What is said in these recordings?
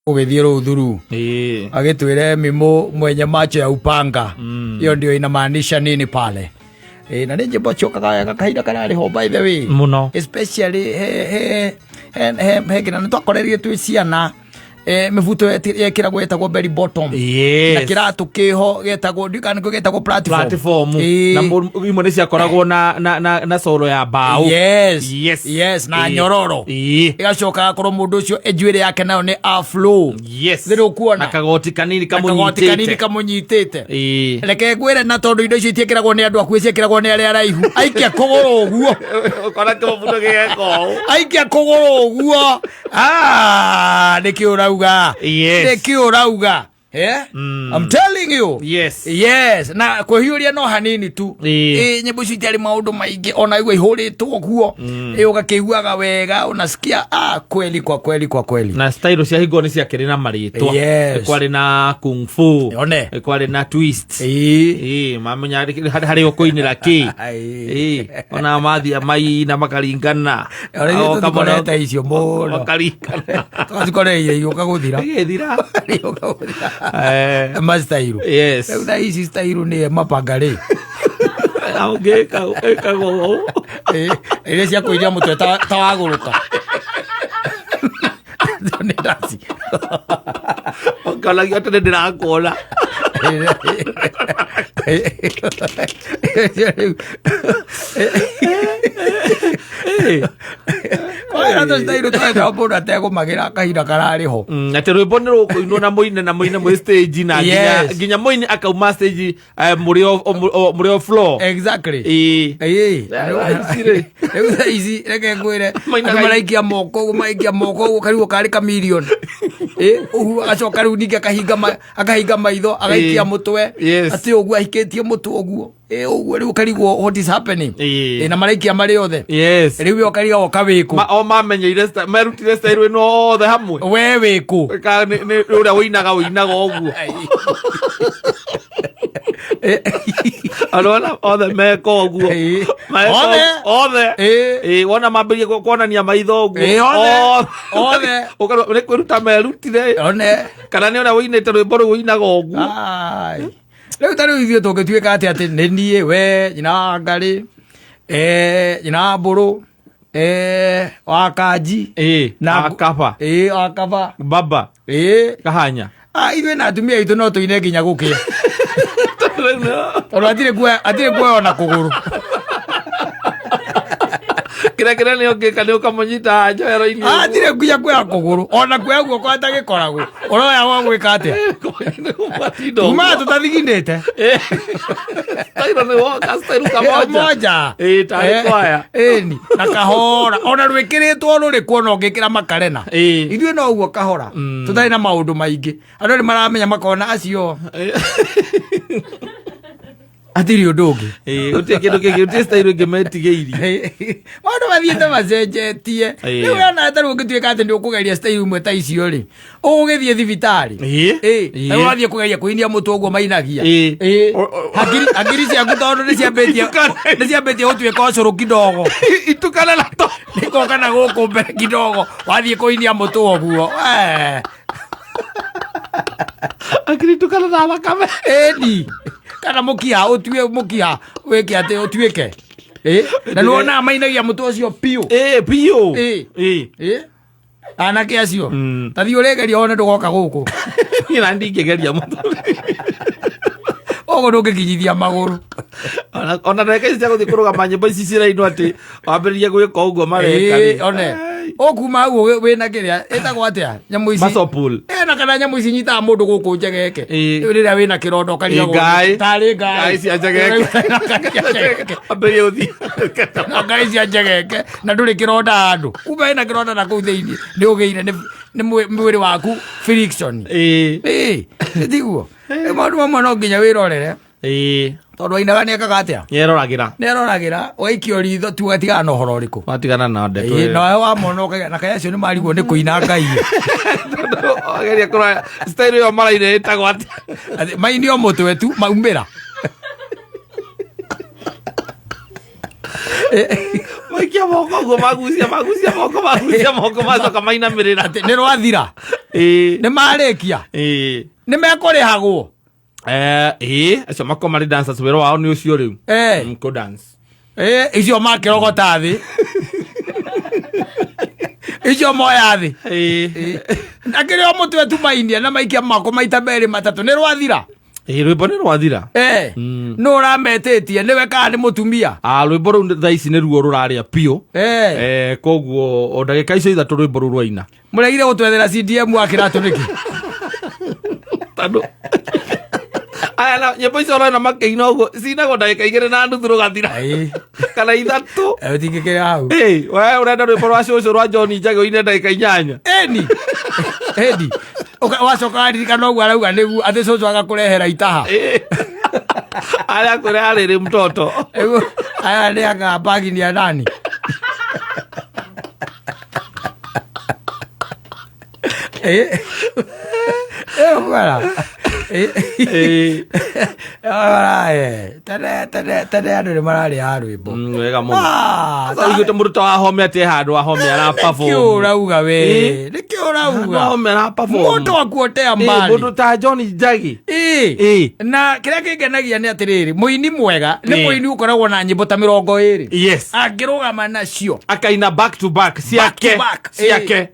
Ũgĩthiĩ rũu thuru. Agĩtwĩre mimo mwenye macho ya upanga. Hiyo ndio inamaanisha nini pale? Na nĩ nyĩmbo ciũkaga wega kahinda kararĩ ho, by the way. Mũno. Especially he kĩna nĩ twakorerie twĩ ciana, mĩbuto yekĩragwo yetagwo bell bottom. Na kĩratũ kĩho getagwo, ndiũĩ kana nĩkĩo getagwo platform. Platform. Na imwe nĩ ciakoragwo na coro ya mbaũ. Yes. Yes, na nyororo. Ĩgacoka gakorwo mũndũ ũcio njuĩrĩ yake nayo nĩ afro. Nĩ ũkuona. Na kagoti kanini. Na kagoti kanini kamũnyitĩte. Kamũnyitĩte. Reke ngwĩre, na tondũ indo icio itiĩkĩragwo nĩ andũ akuĩ, ciĩkĩragwo nĩ arĩa araihu, aikia kũgũrũ ũguo. Ũkona kĩmũbuto gĩgeka ũũ. Aikia kũgũrũ ũguo. Ah, nĩkĩ ũrauga? Nĩkĩ ũrauga? Eh? I'm telling you. Yes, na kwĩhiũria no hanini tu. Nyĩmbo icio itiarĩ maũndũ maingĩ, ona igua ihũrĩtwo ũguo. Ũgakĩiguaga wega, unasikia, ah, kweli kwa kweli kwa kweli. Na style cia hingo nĩ ciakĩrĩ na marĩtwa. Kwarĩ na kung fu. One. Kwarĩ na twist. Mamenya harĩ ũkũinĩra kĩ. Ona mathiĩ maina makaringana. Ona ithuĩ O tũtikorete icio mũno. Makaringana. Tũgacikoreire igũka gũthira. Igĩthira. Igũka gũthira. Ma style. Rĩu thaa ici style nĩ mapanga rĩ. Ũngĩka ĩkagwo ũũ. Iria cia kũiria mũtwe ta wagũrũka. Nĩ ndaci. Ũkonagia atĩ nĩ ndĩrakuona. Kwĩra tũ style tũreka mũndũ ategũmagĩra kahinda kararĩ ho. Atĩ rwĩmbo nĩ rũkũinwo na mũine mwĩ stage na nginya nginya mũini akauma stage, mũrĩ o floor. Ici rĩ. Rĩu thaa ici reke ngwĩre, Mainaga andũ maraikia moko ũguo, maraikia moko ũguo, karigwo karĩ kamirioni. Ũguo agacoka rĩu ningĩ akahinga maitho, agaikia mũtwe. Atĩ ũguo ahikĩtie mũtwe ũguo. Ũguo rĩu ũkarigwo what is happening. Na maraikia marĩ othe. Rĩu we ũkarigwo wĩkũ. O mamenyeire merutire style ĩno othe hamwe. We wĩkũ. Ka nĩ ũrĩa ũinaga ũguo. Andũ othe meka ũguo. Meka Othe. Othe. Wona mambĩrĩrie kuonania maitho ũguo. Othe. Othe. Ũkarwo nĩ kwĩruta merutire One. kana nĩ ũrĩa ũinĩte rwĩmbo rũu ũinaga ũguo. Ai. Rĩu ta rĩu ithuĩ tũngĩtuĩka atĩ nĩ niĩ, we, nyina wa Ngarĩ, nyina wa Mbũrũ, wa Kanji, Na wa Kaba. Wa Kaba. Baba. Kahanya. Ah, ithuĩ na atumia aitũ no tũine nginya gũkĩa, tondũ hatirĩ kuoya ona kũgũrũ. Kĩrĩa nĩ ũngĩka nĩ ũkamũnyita njohero-inĩ. Ah, hatirĩ nginya kuoya kũgũrũ, ona kuoya guoko atagĩkoragwo ũroya wa gwĩka atĩa. Matinda ũguo. Tumaga tũtathiginĩte. Style nĩ woka style kamoja. Moja. Tarĩ kwaya. Ĩni na kahora, ona rwĩkĩrĩtwo rũrĩkũ, ona ũngĩkĩra makarena. Ithuĩ no ũguo kahora, tũtarĩ na maũndũ maingĩ. Andũ nĩ maramenya, makona acio hatirĩ ũndũ ũngĩ. Gũtirĩ kĩndũ kĩngĩ, gũtirĩ style ĩngĩ metigĩirie. Maũndũ mathiĩte macenjetie. Rĩu wona ta rĩu ũngĩtuĩka atĩ nĩ ũkũgeria style imwe ta icio rĩ, ũgũgĩthiĩ thibitarĩ. Rĩu wathiĩ kũgeria kũinia mũtwe ũguo mainagia. Hakiri ciaku tondũ nĩ ciambĩtie gũtuĩka ũcũrũ kidogo. Itukane na to. Nĩgoka na gũkũ mbere kidogo wathiĩ kũinia mũtwe ũguo. Akiri itukane na thakame. Ĩni kana mũkiha ũtue mũkiha wĩke atĩ ũtuĩke. Na nĩwonaga mainagia mũtwe ũcio piũ. Biũ. Anake acio tathiĩ ũrĩgeria wone ndũgoka gũkũ. Niĩ na ndingĩgeria mũtwe. Ũguo ndũngĩkinyithia magũrũ. Ona ndagĩka ici cia gũthiĩ kũrũgama nyĩmbo ici cirainwo atĩ wambĩrĩrie gwĩka ũguo mareka rĩ. One ũkuma hau wĩna kĩrĩa ĩtagwo atĩa nyamũ ici? Muscle pull. Na kana nyamũ ici nyitaga mũndũ gũkũ njegeke. Rĩrĩa wĩna kĩronda ũkarigagwo. Ngaĩ. Tarĩ ngaĩ. Ngaĩ cia njegeke. Njegeke. Wambĩrĩrie gũthiĩ. Na ngaĩ cia njegeke na ndũrĩ kĩronda handũ, kuma wĩna kĩronda na kũu thĩinĩ nĩ ũgĩire nĩ mwĩrĩ waku friction. Tiguo maũndũ mamwe no nginya wĩrorere, tondũ ainaga nĩ ekaga atĩa? Nĩeroragĩra. Nĩ eroragĩra, ũgaikio ritho tu ũgatigana na ũhoro ũrĩkũ. Watigana na ndeto ĩyo. Nawe wamona ũkagĩa na kaĩ acio nĩ marigwo nĩ kũina ngai. Wageria kũrora style ĩyo maraina ĩtagwo atĩa. Atĩ maini o mũtwe tu maumĩra. Maikia. Maikia moko guo, magucia magucia moko, magucia moko, macoka mainamĩrĩra. Atĩ nĩ rwathira. Nĩ marĩkia. Nĩ mekũrĩhagwo. Ĩĩ, acio makorwo marĩ dancers, wĩra wao nĩ ũcio rĩu. Kũ dance. Icio makĩrogota thĩ, icio moya thĩ. Na kĩrĩa o mũtwe tumainia na maikia mako maita merĩ matatũ, nĩ rwathira. Ĩĩ, rwĩmbo nĩ rwathira. Nũ ũrametĩtie, nĩwe kana nĩ mũtumia? Ah, rwĩmbo rũu thaa ici nĩruo rũrarĩa biũ. Koguo o ndagĩka icio 3 rwĩmbo rũu rwaina. Mũregire gũtwethera CDM wa kĩratũ nĩkĩ? Tondũ aya na nyĩmbo icio ũrona makĩina ũguo cinagwo ndagĩka 2.5 rũgathira. Kana 3. Tingĩkĩra hau. Ĩ, we ũrenda rwĩmbo rwa cũcũ rwa John Njagi ũine ndagĩka 8? Eni eni. Wacoka waririkana ũguo arauga nĩguo atĩ cũcũ agakũrehera itaha. Arĩa kwĩra rĩrĩ mtoto. Rĩu, aya nĩ anga bagi ni ya nani? Bwana. Ora, tene tene tene andũ nĩ mararĩa rwĩmbo. Wega mũno. Ah, Sasa ũiguĩte mũrutwo wa home atĩ handũ wa home ara nĩkĩ perform. ũrauga we? Nĩkĩ ũrauga? Wa home ara perform. Mũndũ akuotea mbali. Mũndũ ta John Njagi. Na kĩrĩa kĩngenagia nĩ atĩrĩrĩ, mũini mwega nĩ mũini ũkoragwo na nyĩmbo ta 20. Angĩrũgama nacio Akaina back to back back ciake. to back. Ciake.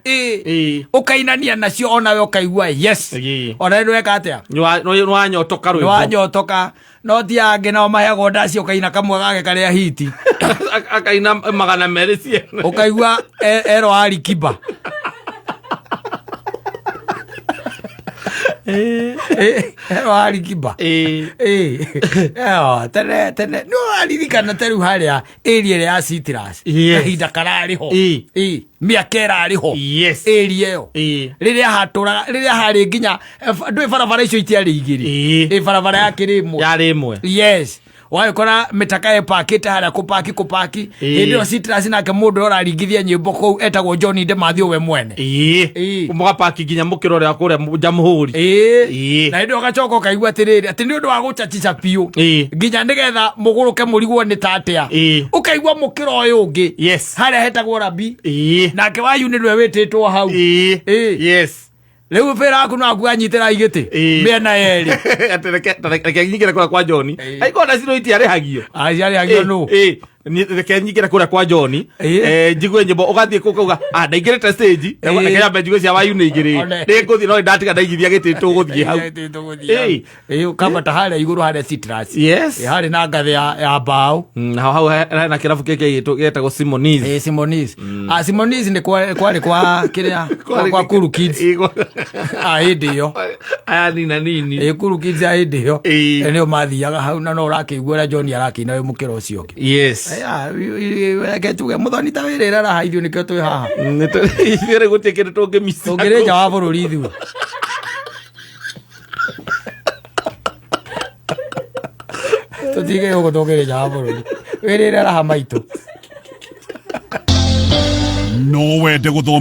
Ũkainania nacio onawe ũkaigua yes. Ona nĩ weka atĩa? Nĩ wanyotoka rwĩmbo. Nĩwanyotoka. No ti angĩ nao maheagwo ndaci ũkaina kamwe gake karĩa hiti. Akaina 200 ciene. Ũkaigua ero Alikiba. Ero Alikiba. Tene tene nĩ ũraririkana ta rĩu harĩa area ĩrĩa ya Citrus. Kahinda kararĩ ho. Mĩaka ĩrarĩ ho. Area ĩyo. Rĩrĩa hatũraga, rĩrĩa harĩ nginya, ndũĩ barabara icio itiarĩ igĩrĩ. Barabara yakĩrĩ ĩmwe. Yarĩ ĩmwe. Yes. Wagĩkora mĩtaka ĩpakĩte harĩa kũpaki kũpaki. Hĩndĩ ĩyo Citrus nake mũndũ ũrĩa ũraringithia nyĩmbo kũu etagwo John Ndemathio we mwene. Mũgapaki nginya mũkĩra ũrĩa kũrĩa Jamhuri. Na hĩndĩ ĩyo ũgacoka ũkaigua atĩrĩrĩ, atĩ nĩ ũndũ wa gũchachica biũ. Nginya nĩgetha mũgũrũke mũrigwo nĩ ta atĩa. Ũkaigua mũkĩra ũyũ ũngĩ. Harĩa hetagwo Rabi. Nake Wayu nĩwe wĩtĩtwo hau. Rĩu wĩra waku no akuanyitĩra igĩtĩ. Mĩena yerĩ. Atĩ reke nyingĩre kũrĩa kwa John. Aigua ona ciro itiarĩhagio. Aciarĩhagio nũ? Reke nyingĩre kũrĩa kwa John. Njigue nyĩmbo ũgathiĩ kũu ũkauga, ndaingĩrĩte stage. Reke nyambe njigue cia Wayu nĩ igĩrĩ. Nĩ ngũthiĩ no ndatiga ndaigithia gĩtĩ tũgũthiĩ hau. Ũkambata harĩa igũrũ harĩa Citrus. Harĩ na ngathĩ ya mbaũ. Naho hau hena kĩrabu kĩngĩ gĩtagwo Simonis. Simonis. Simonis nĩ kwarĩ kwa kĩrĩa, kwa Kuru Kids. Hĩndĩ ĩyo. Aya nina nini. Kuru Kids ya hĩndĩ ĩyo. Nĩo mathiaga hau na no ũrakĩigua ũrĩa John arakĩina wĩ mũkĩra ũcio ũngĩ. Reke tuge mũthoni ta wĩrĩra raha ithuĩ nĩkĩo twĩ haha. Ithuĩ rĩu gũtirĩ kĩndũ tũngĩmica. Tũngĩrĩ nja wa bũrũri ithuĩ. Tũtige gũkũ tũngĩrĩ nja wa bũrũri. Wĩrĩre raha maitũ. No wende gũthoma.